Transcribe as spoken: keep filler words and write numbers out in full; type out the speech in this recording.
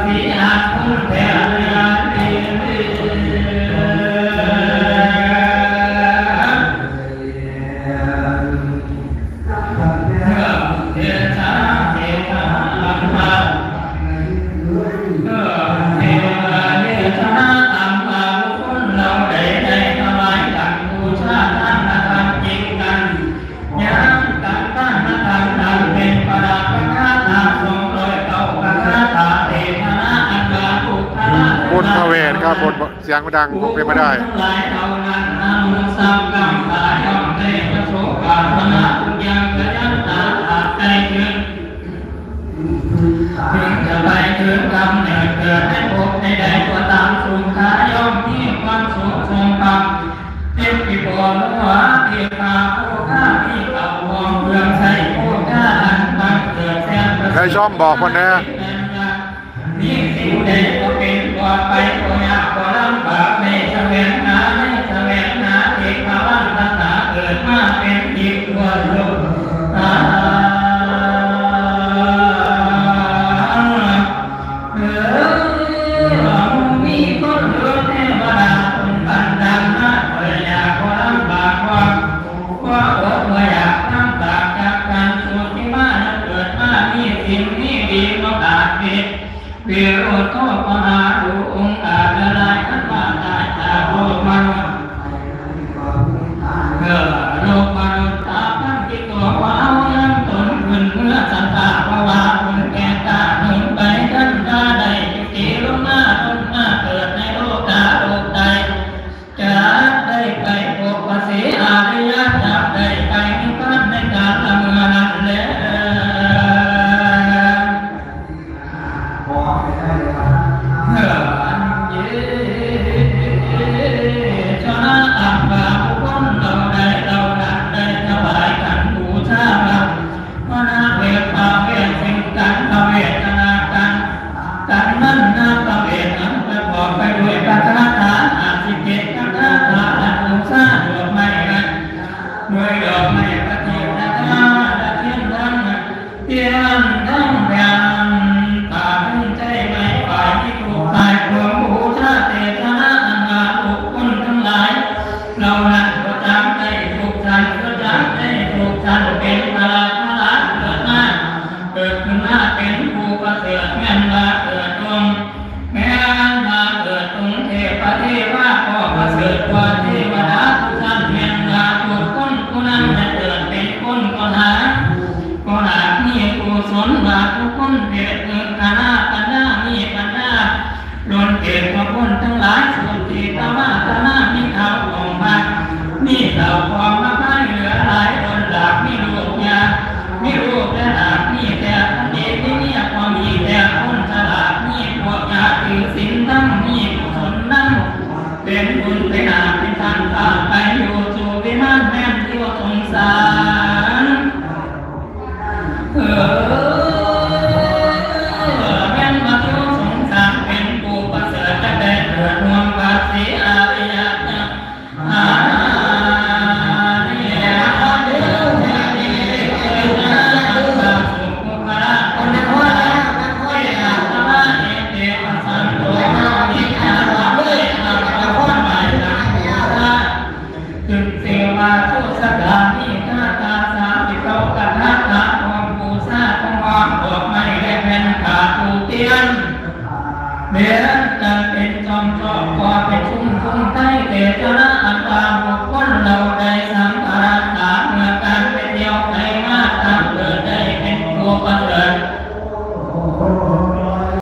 สีอาคุณแผ่เวลาดี เทศนาเทศนาธรรมะ เทศนาเทศนาธรรมะ บุคคลเราใดได้ถวายกันบูชาทานธรรมจริงกัน ยังกันทานธรรมนั้นเป็นประดับพระคาถาสองร้อยเก้าพระคาถาเทศนาอันว่าทุกขลาภ บนพระเวทครับ บน เสียงมันดังคงเป็นไม่ได้ ทั้งหลายเหล่านั้นนำทรัพย์กำตาย่อมได้ประสบปรารถนาทุกอย่างเกิดยังตาตราบใดเกิด ถึงจะไปถึงกำเนิดเกิดในภพใดๆก็ตาม สุขย่อมมีความสุขสมบัติ เทพที่บริวารที่ข้าผู้ข้าที่เก่าของเครื่องใช้ผู้ข้าอันบังเกิดแสนประเสริฐ ใครชอบบอกคนนะ มีสิ่งใดก็เป็นบ่ไปบ่ยากบ่ลำบาก ในแสวงหาในแสวงหาเอกพระวันตาเกิดมาเป็นอีกตัวโลกตา เออ มีคนเทวดาคนบันดาลมาเกิดอยากบ่ลำบากบ่ ว่าอดว่าอยากทั้งปราศจากกัน สุดที่มาแล้วเกิดมา มีสิ่งนี้ดีบ่ขาดผิด วิโรจน์ก็ปหาดูองค์อาจละลาย ท่านว่าตายจากโลกมนุษย์ เออ โลกมนุษย์ตาพันที่ตัวว่าเอายังตนขึ้นเมื่อสันตาเพราะว่าคุณแก่ตาหนุนไปท่านตาได้จุติลงมาลงมาเกิดในโลกตาโลกใด จะได้ไปพบพระศรีอาริยะ จะได้ไปนิพพานในกาลเมื่อนั้นแล ขอให้ได้รับเพื่ออันเยชนะอันบาปบุคคลเราได้เรานั้นได้ถวายกันบูชา พระนาเวทพระเวทซึ่งกันพระเวทนากัน กันนั้นนาพระเวทนั้นประกอบไปด้วยพระคาถาห้าสิบเจ็ดพระคาถาอนุสาดอกไม้นั้นด้วยดอกไม้ประทีปนะคะและเทียนทั้งเทียนทั้งแผ่นตาทั้งใจไม่ฝ่ายที่ถูกตายควรบูชาเทศนาอันว่าบุคคลทั้งหลาย เรานั้นก็จักได้ทุกข์สันก็จักได้ทุกข์สันเป็นพระพระเกิดมา เกิดขึ้นมาเป็นผู้ประเสริฐแม่นว่าเกิดองค์แม่นว่าเกิดองค์เทพเทวาก็ประเสริฐกว่าเทวดาทุกท่านแม่นว่าทุกคนผู้นั้นจะเกิดเป็นคนก็หาก็หากมีกุศลว่าทุกคนเกิดเกิดคณะปัญญามีปัญญา ล้วนเกิดมาพ้นทั้งหลายสุดที่ตวาตนามีเขาของมามีเขาของมาให้เหลือหลายคนหลากมีลูกยามีลูกและหลากมีแต่คนดีที่มีความมีแต่คนฉลาดมีพวกยาถือศีลทั้งมีกุศลนั้นเป็นบุญเป็นอาเป็นทางพาไปอยู่สู่วิมานแห่งที่ว่าสงสาร เออ แม่นมาเที่ยวสงสารเป็นผู้ประเสริฐจะได้เกิดรวมภาษีอาริยะอาริยะเทวาเทวาสุภะคนละคนละคนละคนละเทวาสันโตวิชาเวทาคนหมายหลังบูชา ขึ้นชื่อว่าสุสถานีคาถาสามสิบเก้าคาถาของบูชาของหอมดอกไม้และแผ่นผ้าทูปเตียนเรียนกันเป็นจอมจอมพอไปชุมชุมไทยเตตนา